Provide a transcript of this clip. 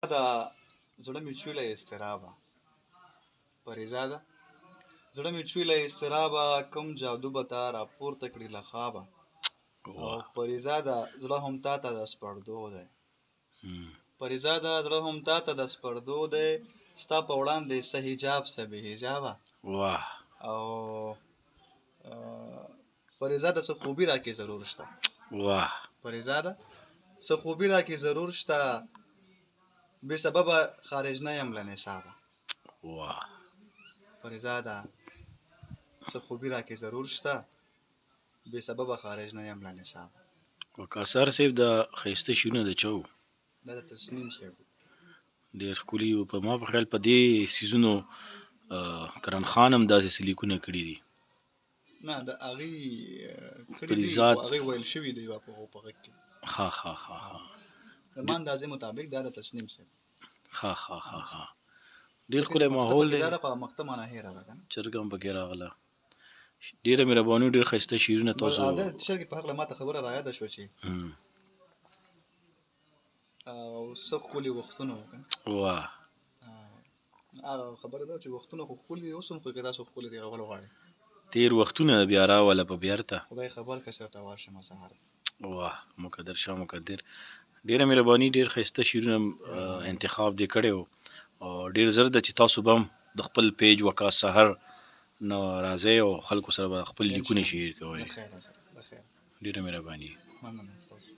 دا زړه مې چوي له اضطرابه پریزاده زړه مې چوي له اضطرابه کوم جادو به تا راپورته کړي له خوابه او پریزاده زړه هم تا ته د سپړدو دی پریزاده زړه هم تا ته د سپړدو دی ستا په وړاندې څه حجاب څه بې حجابه. واه. او پریزاده څه خوبي راکې ضرور شته. واه. پریزاده څه خوبي راکې ضرور شته بې سببه خارج نه یم له نصابه. واه. پریزاده څه خوبي راکې ضرور شته بې سببه خارج نه یم له نصابه. وقاص صاحب دا ښایسته شعرونه د چا وو؟ دا د تسنیم صاحب. ډېر ښکلي وو. په ما په خیال په دې څیزونو کرن خان هم داسې څه لیکونه کړي دي. نه د هغې کړي دي خو هغې ویل شوي دی په په غږ کې. ښه ښه ښه ښه. زما اندازې مطابق دا د تسنیم صاحب. ښه ښه ښه ښه ډېر ښکلی ماحول دی. دا په مقطع معنا هېره ده کنه. چرګ هم پکې راغله. ډیره مهرباني، ډیر ښایسته شعرونه تاسو. د چرګې په هکله ماته خبره رایاده شوه چې او څه ښکلي وختونه وو کنه. واه. هغه خبره ده چې وختونه خو ښکلي دي اوس هم خو که تاسو ښکلي تېرول غواړئ. تېر وختونه بیا راوله په بیرته. خدای خبر که چېرته ورشم سهار. واه مقدر شاه مقدر، ډیره مهرباني، ډیر ښایسته شعرونه انتخاب دې کړی وو او ډیر زر ده چې تاسو به هم د خپل پیج وقاص سحر نه راځئ او خلکو سره به خپل لیکونه شیر کوئ. ډیره مهرباني. مننه ستاسو.